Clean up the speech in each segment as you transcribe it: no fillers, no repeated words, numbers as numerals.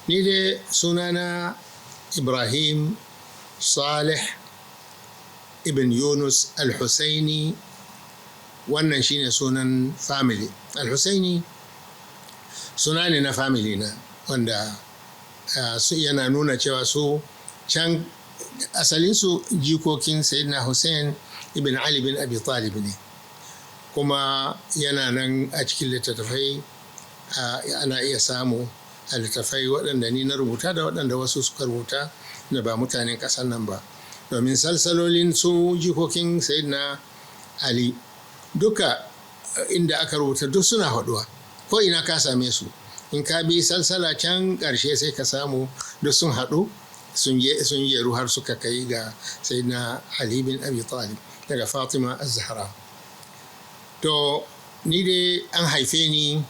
Ni dai sunana Ibrahim Saleh ibn Yunus Al-Husaini. Wannan shine sunan family. Al-Husaini suna ne na family na wanda su yana nuna cewa su can asalinsu jikokin Sayyidina Hussein ibn Ali bin Abi Talib ne. Kuma yana nan a cikin littattafai, ana iya samu a littattafai waɗanda ni na rubuta da waɗanda wasu suka rubuta da ba mutanen ƙasar nan ba. Domin salsalolin su jikokin Sayyidina Ali duka inda aka rubuta duk suna haɗuwa, ko ina ka same su. In ka bi salsala can ƙarshe, sai ka samu duk sun haɗu, sun jeru har suka kai ga Sayyidina Ali bin Abi Talib daga Fatima Az-Zahra. To, ni dai an haife ni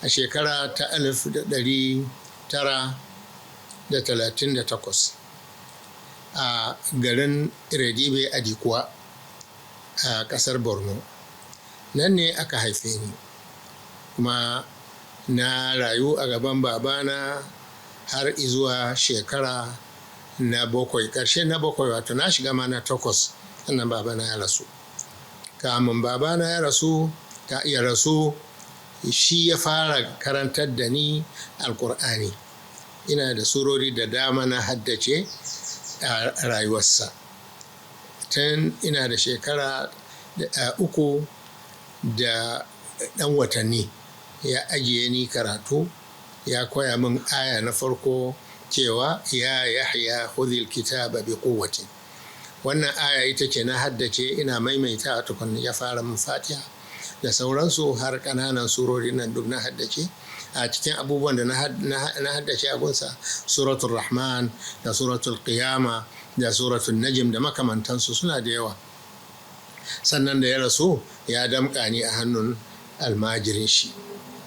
a shekara ta 1938 a garin Redibe a Dikuwa a ƙasar Borno. Nan ne aka haife ni, kuma na rayu a gaban babana har izuwa shekara na 7, ƙarshe na 7, wato na shiga ma na 8, sannan babana ya rasu. Kamun babana ya rasu, ta iya rasu, shi ya fara karantar da ni Alƙur'ani. Ina da surori da dama na haddace a rayuwarsa. Tun ina da shekara 3 da ɗan watanni ya ajiye ni karatu, ya koya min aya na farko cewa "Ya Yahya khudhil kitaba bi quwwatin". Wannan aya ita ce na haddace, ina maimaita tukun ya fara min Fatiha da sauransu, har ƙananan surori nan duk na haddace. A cikin abubuwan da na haddace a gunsa, Suratul Rahman da Suratul Qiyama da Suratul Najm da makamantansu, suna da yawa. Sannan da ya rasu, ya damƙa ni a hannun almajirin shi,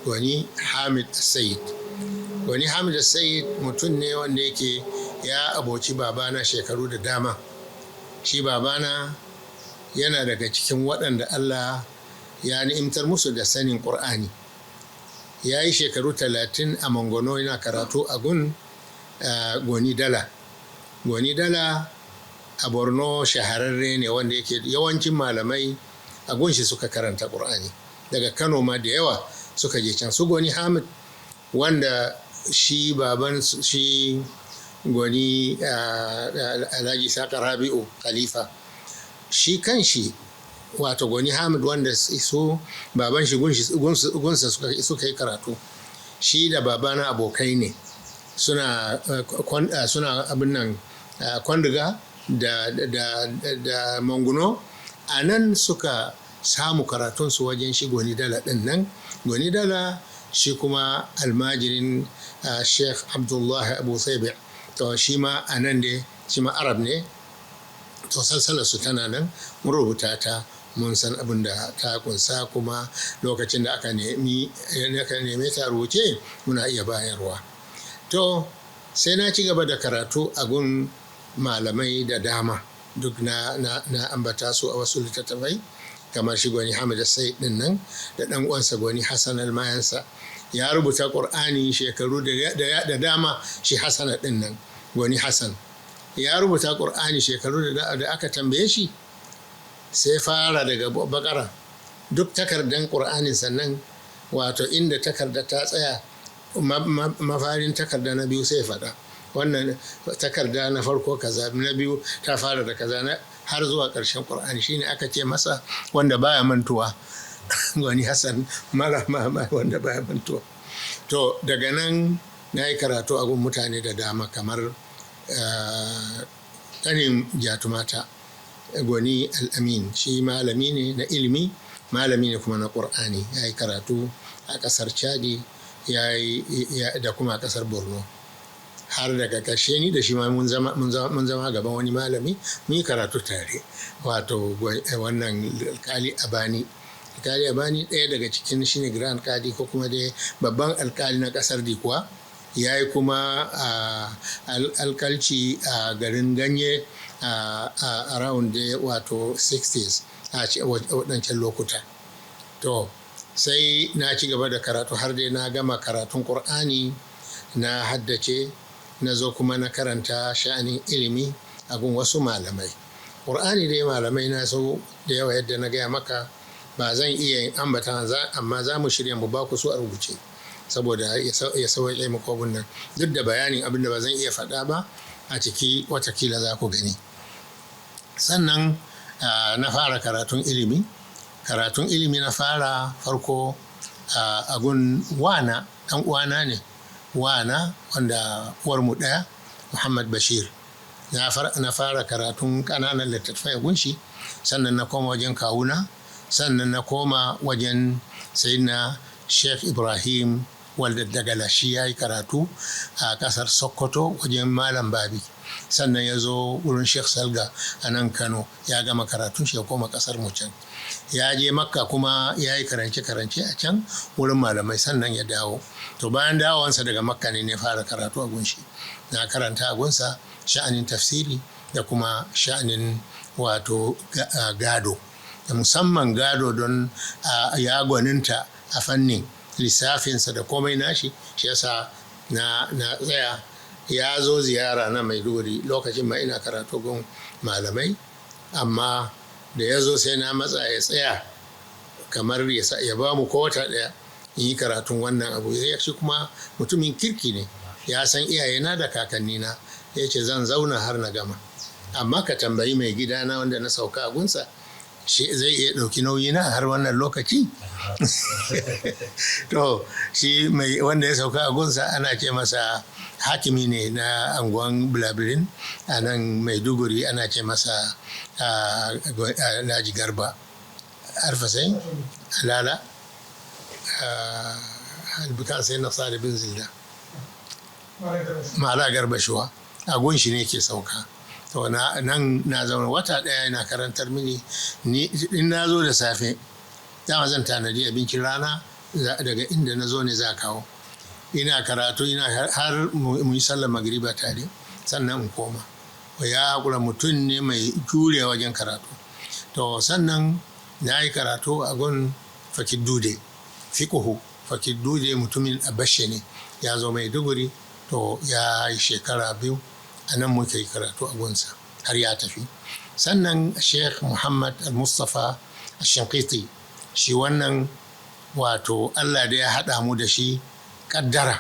Gwani Hamid Sayid. Gwani Hamid Sayid mutum ne wanda yake ya aboci babana shekaru da dama. Shi babana yana daga cikin waɗanda Allah ya ni'imtar musu da sanin Ƙur'ani. Ya yi shekaru 30 a Mangono yana karatu a gun Gwani Dala. Gwani Dala a Borno shahararre ne wanda yake yawancin malamai a gunshi suka karanta Ƙur'ani. Daga Kano ma da yawa suka je can. Su Gwani Hamid, wanda shi baban shi Gwani Alhaji Saka Rabi'u Khalifa, shi kan shi, wato Gwani Hamid wanda su baban shi gunsa suka yi karatu, shi da babana abokai ne, suna abin nan Kwandiga da Manguno. A nan suka samu karatunsu wajen shi Gwani Dala ɗin nan. Gwani Dala shi kuma almajirin Sheikh Abdullahi Abu Sabi. To, shi ma a nan dai, shi ma Arab ne. To, salsalar su tana nan, mun rubuta ta, mun san abin da ta kunsa, kuma lokacin da aka neme ta rubuce, muna iya bayarwa. To, sai na ci gaba da karatu a gun malamai da dama, duk na ambata su a wasu littattafai, kamar shi Gwani Hamid Said din nan da ɗan uwansa Gwani Hassan Almayansa. Ya rubuta Ƙur'ani shekaru da dama. Shi Hassan din nan, Gwani Hassan, ya rubuta Ƙur'ani shekaru da aka tambaye shi, sai fara daga Bakara. Duk takardan Ƙur'anin, sannan wato inda takarda ta tsaya, mafarin takarda na biyu, sai faɗa wannan takarda na farko kaza, na biyu ta fara da kaza, har zuwa ƙarshen Ƙur'ani. Shine aka ce masa wanda baya mantuwa, Gwani Hassan mara wanda baya mantuwa. To, daga nan na yi karatu a gun mutane da dama, kamar ƙanin jatumata, Gwani Al'amin. Shi malami ne na ilimi, malami ne kuma na Ƙur'ani. Ya yi karatu a ƙasar Chadi ya yi da kuma a ƙasar Borno. Har daga ƙarshe ni da shi ma mun zama gaban wani malami, mun yi karatu tare, wato wannan Alkali Abani. Alkali Abani ɗaya daga cikin shine grand kadi, ko kuma dai babban alkali na ƙasar Dikuwa. Ya yi kuma alkalci a garin Ganye a around wato 60s, a waɗancan lokuta. To, sai na ci gaba da karatu har dai na gama karatun Ƙur'ani. Na haddace, na zo kuma na karanta sha'anin ilimi a gun wasu malamai. Ƙur'ani dai malamai na so da yawa, yadda na gaya maka, ba zan iya yin ambata, amma za mu shirya mu ba ku su a rubuce saboda ya sauƙaƙe muku abun nan. Duk da bayanin abin da ba zan iya faɗa ba a ciki, watakila za ku gani. Sannan na fara karatun ilimi. Karatun ilimi na fara farko a gun wana, ɗan uwana ne, wana wanda uwarmu ɗaya, Muhammad Bashir. Na fara karatun ƙananan littattafai a gunshi, sannan na koma wajen kawuna, sannan na koma wajen Sayyidina Sheikh Ibrahim wanda daga shi ya yi karatu a ƙasar Sokoto wajen Malam Babi, sannan ya zo wurin Sheikh Salga a nan Kano. Ya gama karatun shi, ya koma ƙasar mu can. Ya je Makka kuma ya yi karance-karance a can wurin malamai, sannan ya dawo. To, bayan dawowansa daga Makka ne ne fara karatu a gunshi. Na karanta a gunsa sha'anin tafsiri da kuma sha'anin wato gado, da musamman gado, don ya gwaninta a fannin lissafinsa da komai nashi. Shi yasa na tsaya. Ya zo ziyara na Maiduguri, lokacin ma ina karatu gun malamai, amma da ya zo sai na matsa ya tsaya kamar ya ba mu ko wata ɗaya in yi karatun wannan abu. Ya shi kuma mutumin kirki ne, ya san iyayena da kakannina. Ya ce, "Zan zauna har na gama, amma ka tambayi mai gidana wanda na sauka a gunsa, shi zai iya ɗauki nauyina har wannan lokaci." To, shi mai wanda ya sauka a gunsa ana ce masa, hakimi ne na anguwan Bulabirin a nan Maiduguri, ana ce masa Alhaji Garba Arfasai Alala Albukan sai na bin Zilda Mala Garba Shuwa. A gunshi ne ke sauka. To, nan na zauna wata ɗaya yana karantar mini. Ni in na zo da safe, dama zan tanadi abincin rana daga inda na zo ne za kawo. Ina karatu, ina har mu yi sallar magriba tare, sannan in koma. Ya haƙura, mutum ne mai jure wajen karatu. To, sannan na yi karatu a gun Fakiddude, fiƙuhu Fakiddude, mutumin Abashe ne, ya zo Maiduguri. To, ya yi shekara 2 a nan muka yi karatu a gunsa har ya tafi. Sannan Sheikh Muhammad Al-Mustapha Shankiti, shi wannan wato Allah da ya haɗa mu da shi ƙaddara.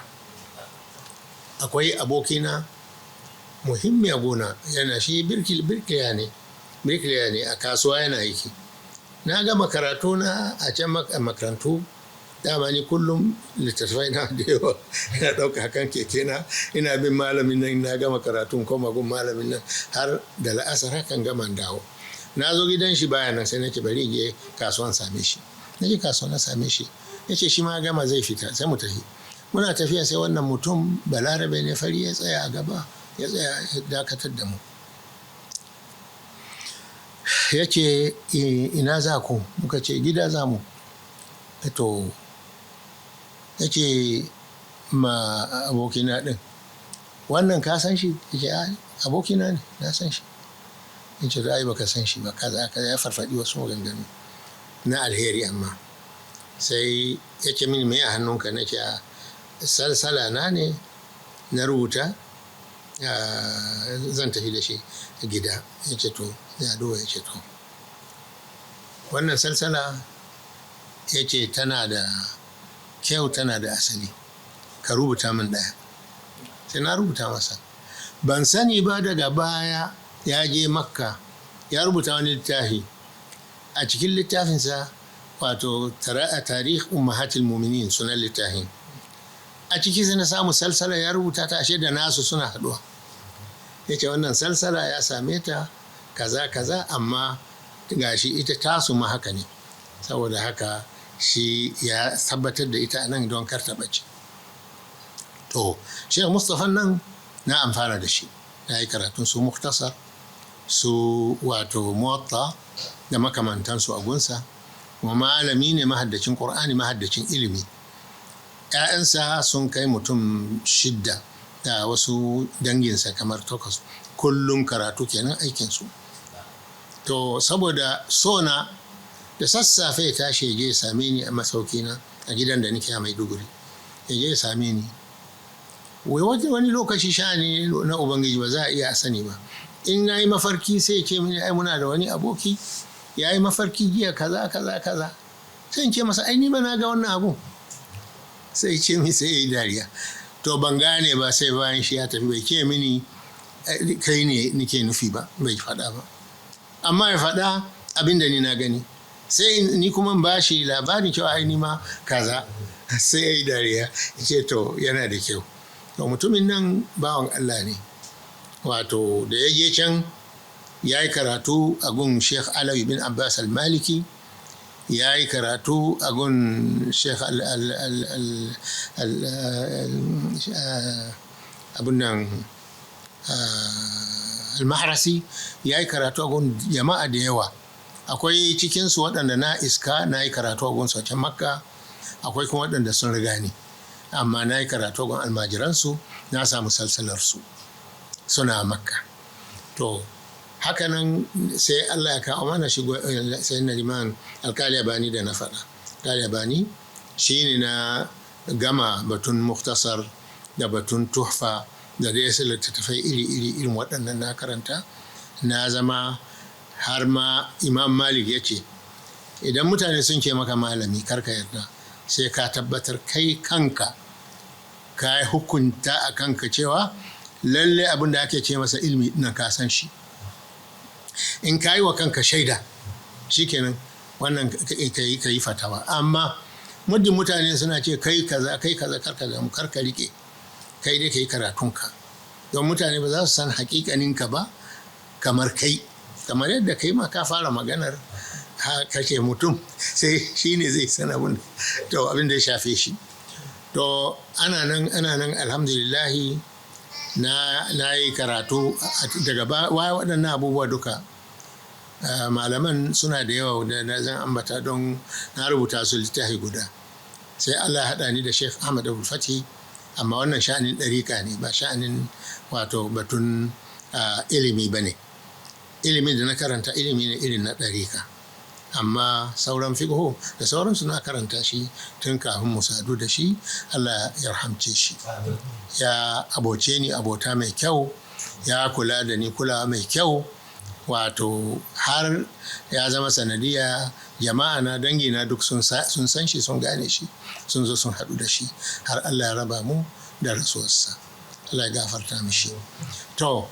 Akwai abokina muhimmi a gona, yana shi birkiliya ne, birkiliya ne a kasuwa yana aiki. Na gama karatu na a can makarantu. Dama ni kullum littattafai na da yawa, ina ɗauka kan keke na, ina bin malamin nan. Na gama karatun, koma gun malamin nan har da la'asar, hakan gama dawo. Na zo gidan shi baya nan, sai nake bari je kasuwan same shi. Na je kasuwa na same shi, ya ce shi ma gama zai fita, sai mu tafi. Muna tafiya sai wannan mutum, Balarabe ne fari, ya tsaya a gaba, ya tsaya ya dakatar da mu. Ya ce, "Ina za ku?" Muka ce, "Gida za mu." To, ya ce ma abokina ɗin, "Wannan ka san shi?" Ya ce, "Abokina ne, na san shi." Ya ce, "Ai baka san shi ba," kaza kaza, ya farfaɗi wasu maganganu na alheri. Amma sai ya ce mini, "Me a hannunka?" Na ce, "Salsala na ne na rubuta, zan tafi da shi gida." Ya ce, "To." Ya duba, ya ce, "To, wannan salsala," ya ce, "tana da kyau, tana da asali, ka rubuta min ɗaya." Sai na rubuta masa. Ban sani ba, daga baya ya je Makka ya rubuta wani littafi. A cikin littafinsa, wato Tarih Ummahatil Muminin sunan littafin, a ciki sai na samu salsala ya rubuta ta, ashe da nasu suna haɗuwa. Ya ce wannan salsala ya same ta kaza kaza, amma gashi ita tasu ma haka ne, saboda haka shi ya tabbatar da ita nan don kar ta ɓace. To, Sheikh Mustapha nan na amfana da shi. Na yi karatun su Muktasar, su wato Muwatta da makamantansu a gunsa. Kuma malami ne, mahaddacin Ƙur'ani, mahaddacin ilimi. ‘Ya'yansa sun kai mutum shidda da wasu danginsa kamar takwas. Kullum karatu kenan aikinsu. To, saboda sona, da sassafe ya tashi ya je ya same ni a masaukina a gidan da nake a Maiduguri. Ya je ya same ni. Wani lokaci sha'ani na Ubangiji ba za a iya sani ba. In na yi mafarki sai ya ce mini, ai muna da wani aboki ya yi mafarki jiya kaza kaza kaza. Sai in ce masa, ai ni ma na ga wannan abun. Sai ce mi, sai ya yi dariya. To ban gane ba sai bayan shi ya tafi, bai ce mini kai ne nike nufi ba, bai faɗa ba. Amma ya faɗa abin da ni na gani. Sai ni kuma ba shi labarin cewa ai ni ma kaza. Sai ya yi dariya, ya ce to yana da kyau. To mutumin nan bawan Allah ne. Wato da ya je can ya yi karatu a gun Sheikh Alawi bin Abbas al-Maliki, ya yi karatu a gun Sheikh abun nan al-Mahrasi, ya yi karatu a gun jama'a da yawa. Akwai cikinsu waɗanda na iska na yi karatu a gun su can Makka, akwai kuma waɗanda sun riga ni. Amma na yi karatu a gun almajiransu, na samu salsalarsu suna Makka. To hakanan sai Allah ya kawo mana shi sai na liman Alkali Abani da na faɗa. Alkali Abani shi ne na gama batun Muktasar da batun Tuhfa da dai su littattafai iri-iri irin waɗannan na karanta. Na zama har ma Imam Malik ya ce, idan mutane sun ce maka malami karka yarda, sai ka tabbatar kai kanka ka hukunta a kanka cewa lalle abin da ake ce masa ilmi nan ka san shi. In ka yi wa kanka shaida, shikenan wannan ka yi fatawa. Amma muddin mutane suna ce kai kaza kai kaza, karka damu, karka rike, kai dai ka yi karatunka. Don mutane ba za su san hakikaninka ba kamar kai, kamar yadda kai ma ka fara maganar kashe mutum, sai shi ne zai san abin to abin da ya shafe shi. To ana nan ana nan, alhamdulillahi, na yi karatu daga baya waɗannan abubuwa duka. Malaman suna da yawa da na zan ambata don na rubuta su littafi guda. Sai Allah ya haɗa ni da Sheikh Ahmad Abul Fati, amma wannan sha'anin ɗarika ne, ba sha'anin wato batun ilimi ba ne. Ilimin da na karanta ilimi ne irin na ɗarika, amma sauran fiqhu da sauransu na karanta shi tun kafin mu sadu da shi. Allah ya rahamce shi. Ya aboce ni abota mai kyau, ya kula da ni kulawa mai kyau, wato har ya zama sanadiya jama'a na, dangi na duk sun san shi, sun gane shi, sun zo sun haɗu da shi har Allah ya raba mu da rasuwarsa. Allah ya gafarta mishi. To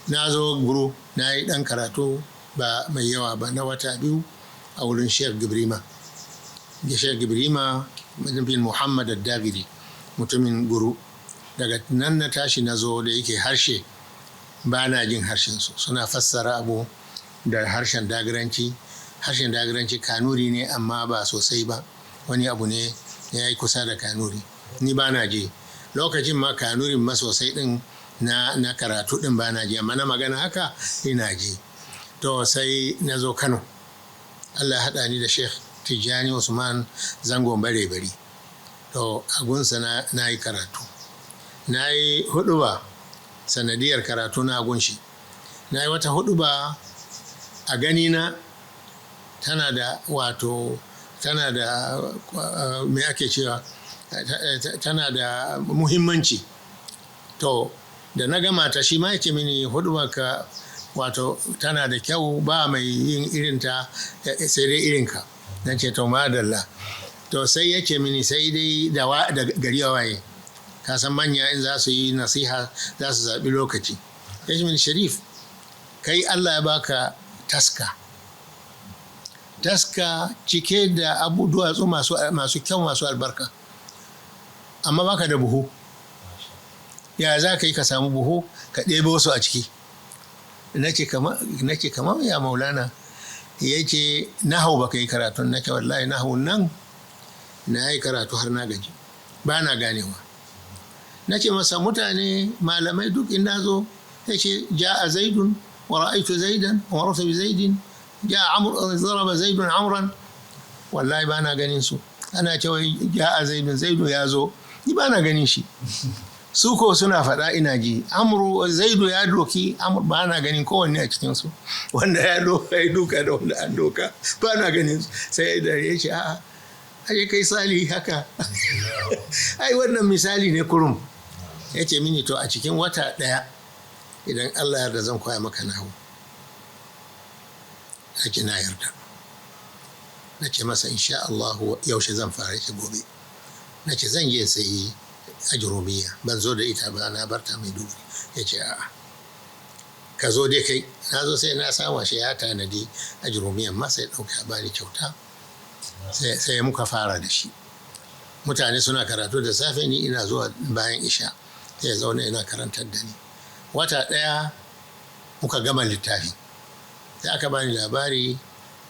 na zo Guru, na yi ɗan karatu ba mai yawa ba, na wata 2 a wurin Sheikh Gibrima. Sheikh Gibrima bin Muhammad Ad-Dagiri, mutumin Guru. Daga nan na tashi na zo, da yake harshe ba na jin harshen su, suna fassara abu da harshen Dagiranci. Harshen Dagiranci Kanuri ne, amma ba sosai ba, wani abu ne ya yi kusa da Kanuri, ni ba na ji. Lokacin ma Kanurin ma sosai din na karatu din ba na ji, amma na magana haka ina ji. To sai na zo Kano, Allah ya haɗa ni da Sheikh Tijjani Usman Zangon Bare Bari. To a gunsa na yi karatu, na yi huɗuba sanadiyar karatu na gunshi. Na yi wata huɗuba, a ganina tana da, wato tana da, me ake cewa, tana da muhimmanci. To da na gama ta, shi ma yake mini, huɗuba ka wato tana da kyau, ba mai yin irinta sai dai irinka. Na ce to madalla. To sai yake mini, sai dai da gari ya waye, ka san manya in za su yi nasiha za su zaɓi lokaci. Ya ce mini, Sharif, kai Allah ya baka taska, taska cike da abu duwatsu masu kyau, masu albarka, amma baka da buhu. Ya za ka yi ka samu buhu ka ɗebo wasu a ciki? Na ce, kamar ya, Maulana? Ya ce, nahau baka yi karatun? Na ce, wallahi nahau nan na yi karatu har na gaji, ba na ganewa. Na ce masa, mutane malamai duk in na zo ya ce, ja'a zaidun wa ra'aitu zaidan wa marartu bi zaidin, ja'a amr, daraba zaidun amran, wallahi ba na ganin su. Ana cewa ja'a zaidun, Zaidu ya zo, ni ba na ganin shi. Su ko suna faɗa ina ji, Amru, Zaidu ya doki Amru, ba na ganin kowanne a cikinsu, wanda ya doka ya duka da wanda an doka, ba na ganin su. Sai da ya ce, a'a, ai kai sali haka, ai wannan misali ne kurum. Ya ce mini to a cikin wata ɗaya idan Allah yarda zan koya maka nahu. Na ce na yarda. Na ce masa insha Allah yaushe zan fara? Ya ce gobe. Na ce zan je sayi ajrumiya, ban zo da ita ba, na barta mai dubu. Ya ce a'a, ka zo dai kai. Na zo sai na samu shi ya tanadi ajrumiyan ma, sai ɗauka bani kyauta. Sai muka fara da shi. Mutane suna karatu da safe, ni ina zuwa bayan isha, sai ya zauna yana karantar da ni. Wata ɗaya muka gama littafi. Sai aka bani labari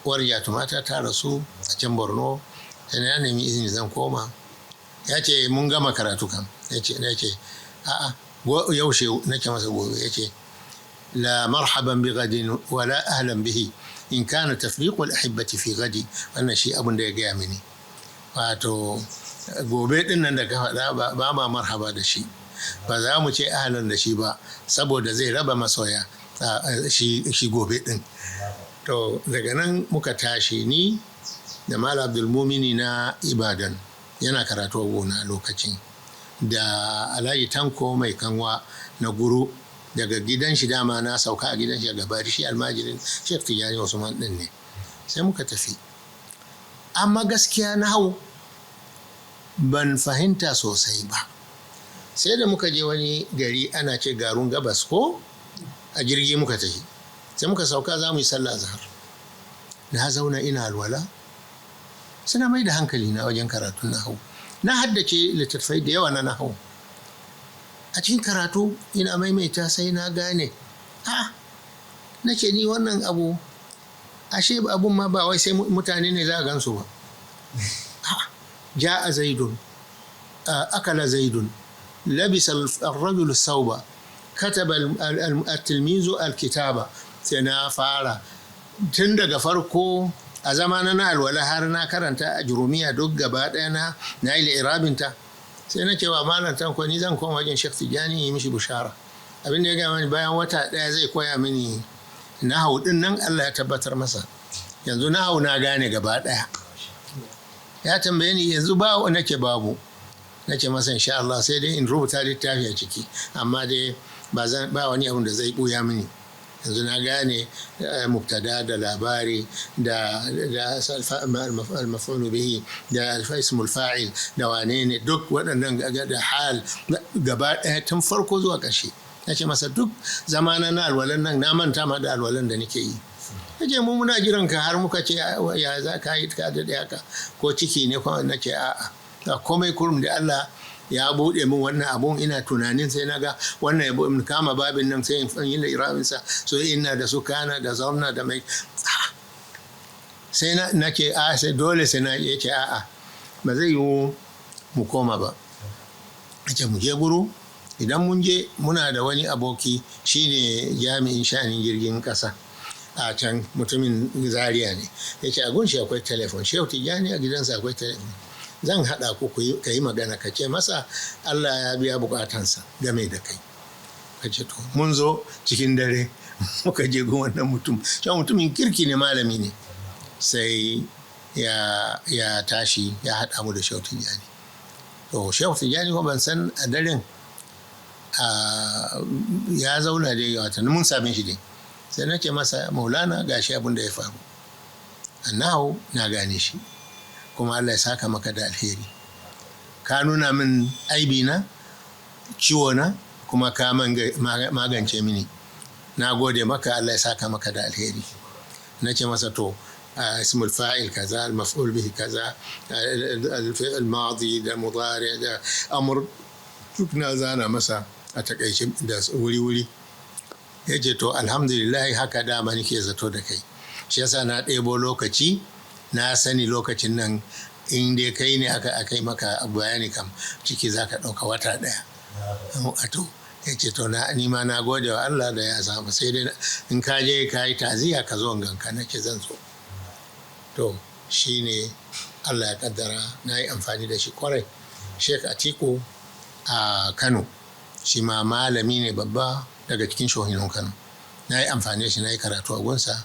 uwar jatumata ta rasu a can Borno. Sai na nemi izini zan koma. Ya ce mun gama karatu kam. Ya ce, na ce a'a, yaushe? Nake masa gobe. Ya ce la marhaban bi gadin wala ahlan bihi in kana tafriqu al-ahibbati fi gadi. Wannan shi abin da ya gaya mini, wato gobe din nan da ka faɗa ba ma marhaba da shi, ba za mu ce ahlan da shi ba, saboda zai raba masoya shi gobe din. To daga nan muka tashi, ni da Malam Abdulmumini na Ibadan, yana karatu a gona lokacin, da Alhaji Tanko Mai Kanwa na Guru. Daga gidan shi dama na sauka a gidan shi a gabari, shi almajirin Sheikh Tijjani Usman din ne. Sai muka tafi. Amma gaskiya na hau ban fahimta sosai ba, sai da muka je wani gari ana ce Garun Gabas ko, a jirgi muka tafi. Sai muka sauka za mu yi sallah azhar. Na zauna ina alwala, suna mai da hankali na wajen karatun nahawu. Na haddace littattafai da yawa na nahawu. A cikin karatu ina maimaita sai na gane. A na ce ni wannan abu ashe abun ma ba wai sai mutane ne za a gansu ba. Ja'a zaidun, akala zaidun, labisa ar-rajulu thawba, kataba at-tilmizu al-kitaba. Sai na fara tun daga farko a zamana na alwala har na karanta a jurumiya duk gaba ɗaya, na yi li'irabinta. Sai na cewa Malam Tanko ni zan koma wajen Sheikh Tijjani yi mishi bushara. Abin da ya gaya mani bayan wata ɗaya zai koya mini nahau din nan, Allah ya tabbatar masa. Yanzu nahau na gane gaba ɗaya. Ya tambaye ni yanzu ba nake babu. Nace masa insha Allah sai dai in rubuta littafi a ciki, amma dai ba wani abun da zai buya mini. Yanzu na gane mubtada da labari da al-maf'ul bihi da ismul fa'il da wane ne, duk waɗannan da hal gaba ɗaya tun farko zuwa ƙarshe. Na ce masa duk zamana na alwalan nan na manta ma da alwalan da nake yi. Na ce mu muna jiran ka har muka ce ya za ka yi ka daɗe haka, ko ciki ne kuma? Na ce a'a, komai kurum da Allah ya buɗe min wannan abun ina tunanin, sai na ga wannan ya in kama babin nan sai in yi irabin sa, so ina da su kana da zauna da mai, sai na nake a sai dole sai na ya ce a'a, ba zai yiwu mu koma ba. Ce mu je Guru. Idan mun je muna da wani aboki, shine jami'in sha'anin jirgin ƙasa a can, mutumin Zaria ne. Ya ce a gunshi akwai telefon, Shehu Tijjani a gidansa akwai telefon, zan haɗa ku ka yi magana, ka ce masa Allah ya biya bukatansa game da kai. Ka ce to mun zo cikin dare muka je gun wannan mutum. Shi mutumin kirki ne, malami ne. Sai ya tashi ya haɗa mu da Shehu Tijjani. To Shehu Tijjani ko ban san a daren ya zauna dai, wata mun same shi dai. Sai na ce masa Maulana, gashi abin da ya faru, annahu na gane shi, kuma Allah ya saka maka da alheri, ka nuna min aibi na, ciwo na, kuma ka magance mini, na gode maka, Allah ya saka maka da alheri. Na ce masa to اسم الفاعل كذا، المفعول به كذا، الماضي da mudari da amr, duk na zana masa a takaice da wuri-wuri. Ya ce to alhamdulillah, haka dama nake zato da kai, shi yasa na ɗebo lokaci, na sani lokacin nan in dai kai ne aka akai maka bayani kam ciki za ka ɗauka wata ɗaya. To ya ce to na ni ma na gode wa Allah da ya samu, sai dai in ka je ka yi taziya ka zo ganka. Na ce zan zo. To shi ne Allah ya kaddara na yi amfani da shi kwarai. Sheikh Atiku a Kano, shi ma malami ne babba daga cikin shohinan Kano, na yi amfani da shi, na yi karatu a gunsa.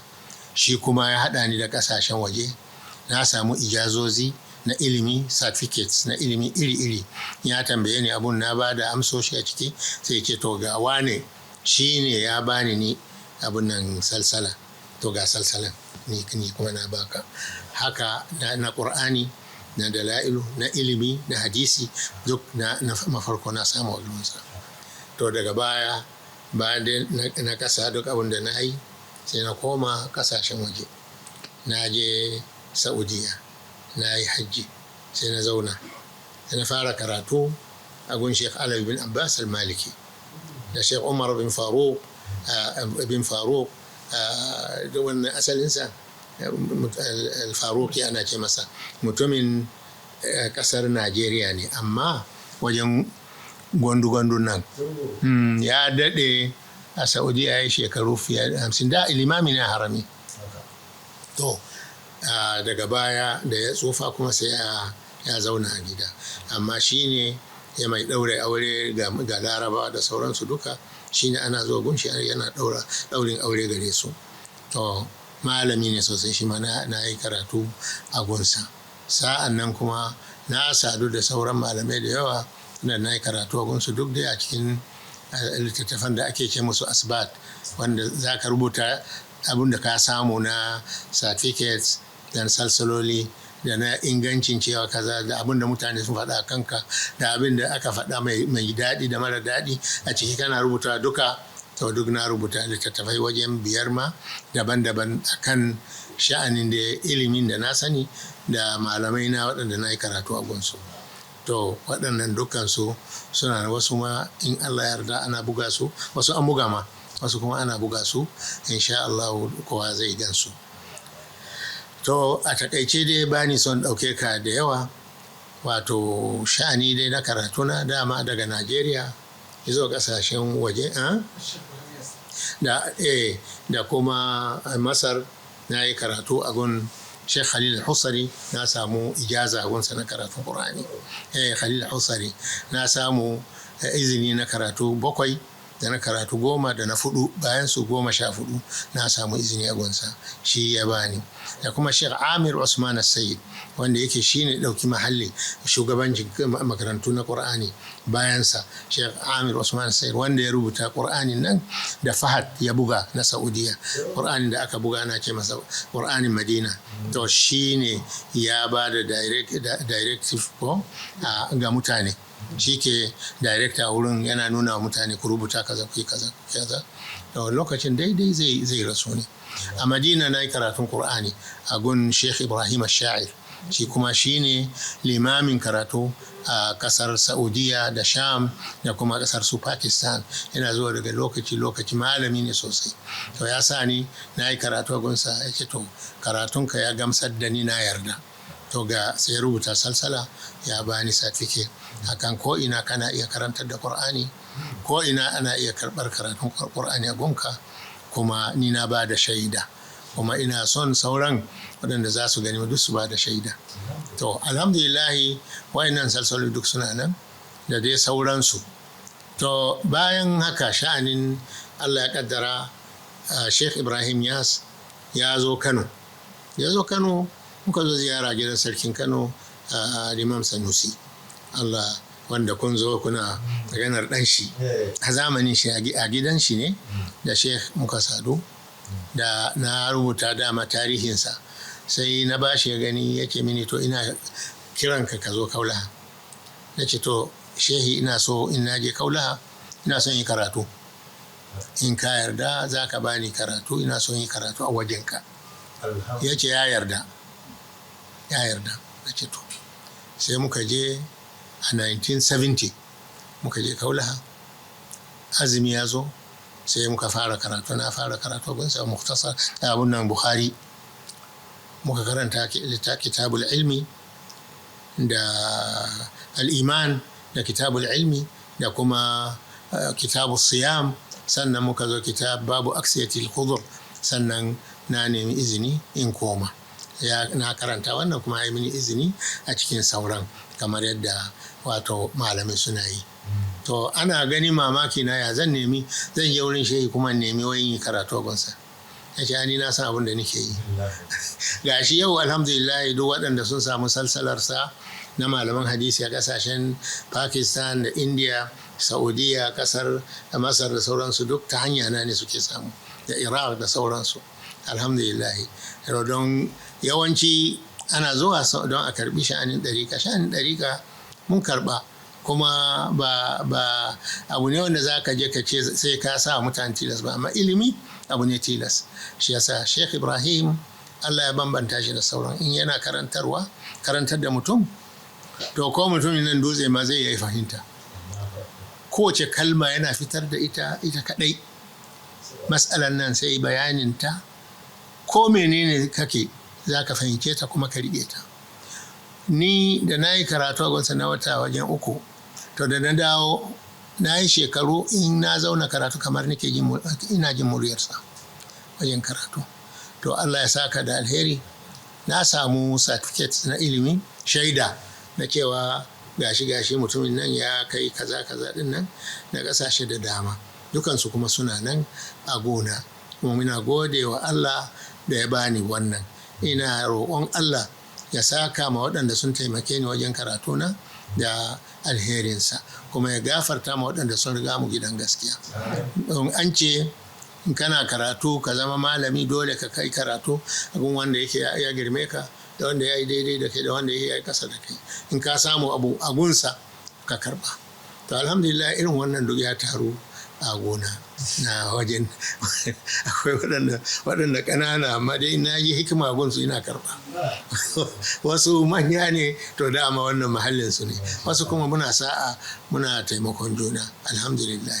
Shi kuma ya haɗa ni da ƙasashen waje, na samu ijazozi. na ilimi, certificates na ilimi iri-iri. Ya tambaye ni abun, na ba da amsoshi a ciki, sai ce to ga wane shi ne ya bani ni abun nan salsala, to ga salsalan ni kuma na baka. Haka na Ƙur'ani, na dala'ilu, na ilimi, na hadisi, duk na mafarko na samu a gurinsa. To daga baya, bayan na kasa duk abin da na yi, sai na koma kasashen waje. Na je Saudiya, na yi hajji, sai na zauna, sai na fara karatu a gun Sheikh Alawi bin Abbas al-Maliki da Sheikh Umar bin Faruk bin Faruk. Da wannan asalinsa al-Faruqi ana ce masa, mutumin kasar Najeriya ne, amma wajen gwandu-gwandu nan. Ya daɗe a Saudiya, ya yi shekaru fiye da 50, da limami na harami. To daga baya da ya tsufa kuma sai ya zauna a gida, amma shi ne ya mai ɗaure aure ga Laraba da sauransu duka. Shi ne ana zuwa gunshi yana ɗaurin aure gare su. To malami ne sosai shi ma, na yi karatu a gunsa. Sa'an nan kuma na sadu da sauran malamai da yawa da na yi karatu a gunsu, duk dai a cikin littattafan da ake ce musu asbat, wanda za ka rubuta abin da ka samu na certificates da salsaloli da na ingancin cewa kaza, da abin da mutane sun faɗa kanka, da abin da aka faɗa mai daɗi da mara daɗi a ciki, kana rubuta duka. To duk na rubuta littattafai wajen biyar ma daban-daban akan sha'anin da ilimin da na sani da malamai na waɗanda na yi karatu a gunsu. To waɗannan dukkansu suna, wasu ma in Allah yarda ana buga su, wasu an buga ma, wasu kuma ana buga su, insha Allah kowa zai gansu. To a takaice dai bani son ɗauke ka da yawa. Wato sha'ani dai na karatu na dama daga Najeriya zuwa ƙasashen waje da kuma Masar, na yi karatu a gun Sheikh Khalil Husari, na samu ijaza a gunsa na karatun Qur'ani. Khalil Husari na samu izini na karatu 7 da na karatu 10 da na 4, bayan su 14 na samu izini a gunsa, shi ya bani. Da kuma Sheikh Amir Usman Sayyid, wanda yake shine dauki mahalli shugabancin makarantu na Qur'ani bayansa, Sheikh Amir Usman Sayyid, wanda ya rubuta Qur'anin nan da Fahad ya buga na Saudiya, Qur'anin da aka buga ana ce masa Qur'anin Madina. To shine ya ba da directive ko ga mutane, shi ke director wurin, yana nuna wa mutane ku rubuta kaza, ku yi kaza kaza. To lokacin daidai zai rasu ne. A Madina na yi karatun Qur'ani a gun Sheikh Ibrahim Sha'ir, shi kuma shi ne limamin karatu a kasar Saudiya da Sham da kuma kasar su Pakistan. Yana zuwa daga lokaci lokaci, malami ne sosai. To ya sa ni na yi karatu a gunsa, ya ce to karatunka ya gamsar da ni, na yarda. To ga sai rubuta salsala, ya bani certificate akan ko ina kana iya karantar da Qur'ani, ko ina ana iya karɓar karatun Qur'ani a gunka, kuma ni na ba da shaida, kuma ina son sauran waɗanda za su gani duk su ba da shaida. To alhamdulillahi, wayannan salsaloli duk suna nan da dai sauransu. To bayan haka sha'anin Allah ya kaddara Sheikh Ibrahim Yas ya zo Kano. Ya zo Kano, muka zo ziyara gidan sarkin Kano, Imam Sanusi, Allah, wanda kun zo kuna maganar ɗan shi a zamanin shi, a gidan shi ne da Sheikh muka sadu. Da na rubuta dama tarihinsa, sai na bashi ya gani, ya ce mini to ina kiranka ka zo Kaulaha. Na ce to shehi, ina so in na je Kaulaha ina son yi karatu, in ka yarda za ka bani karatu, ina son yi karatu a wajenka. Ya ce ya yarda, ya yarda. Na ce to sai muka je a 1970, muka je Kaulaha, azumi ya zo, sai muka fara karatu. Na fara karatu gunsa muktasar abun nan Bukhari, muka karanta kitabul ilmi da al'iman da kitabul ilmi da kuma kitabul siyam. Sannan muka zo kitab babu aksiyatil khudur. Sannan na nemi izini in koma, ya na karanta wannan kuma ya mini izini a cikin sauran, kamar yadda wato malamai suna yi. To ana gani mamaki na, ya zan nemi zan je wurin shehi kuma nemi wayin yi karatu gunsa. Ya ce, "Ni na san abin da nake yi." Gashi yau, alhamdulillah, duk waɗanda sun samu salsalarsa na malaman hadisi a ƙasashen Pakistan da India, Saudiya, ƙasar Masar da sauransu, duk ta hanya na ne suke samu, da Iraq da sauransu, alhamdulillah. Don yawanci ana zuwa don a karbi sha'anin ɗarika. Sha'anin ɗarika mun karba, kuma ba abu ne wanda za ka je ka ce sai ka sa mutane tilas ba, amma ilimi abu ne tilas. Shi yasa Sheikh Ibrahim, Allah ya bambanta shi da sauran. In yana karantarwa, karantar da mutum, to ko mutumin nan dutse ma zai yi fahimta. Kowace kalma yana fitar da ita ita kadai. Matsalan nan sai bayaninta, ko menene kake za ka fahimce ta kuma ka riƙe ta. Ni da na yi karatu a gunsa na wata wajen 3, to da na dawo na yi shekaru, in na zauna karatu kamar nake ina jin muryarsa wajen karatu. To Allah ya saka da alheri, na samu certificate na ilimi, shaida na cewa gashi gashi mutumin nan ya kai kaza kaza din nan, na kasashe da dama, dukansu kuma suna nan a gona. Kuma muna gode wa Allah da ya bani wannan. Ina roƙon Allah ya saka ma waɗanda sun taimake ni wajen karatuna da alherinsa, kuma ya gafarta ma waɗanda sun riga mu gidan gaskiya. Don an ce in kana karatu ka zama malami, dole ka kai karatu abin wanda yake ya girme ka, da wanda ya yi daidai da kai, da wanda ya yi kasa da kai. In ka samu abu a gunsa, ka karba. To alhamdulillah, irin wannan duk ya taru a gona na wajen. Akwai waɗanda ƙanana, amma dai na yi hikima gunsu ina karɓa. Wasu manya ne, to dama wannan mahallin su ne. Wasu kuma muna sa'a, muna taimakon juna, alhamdulillah.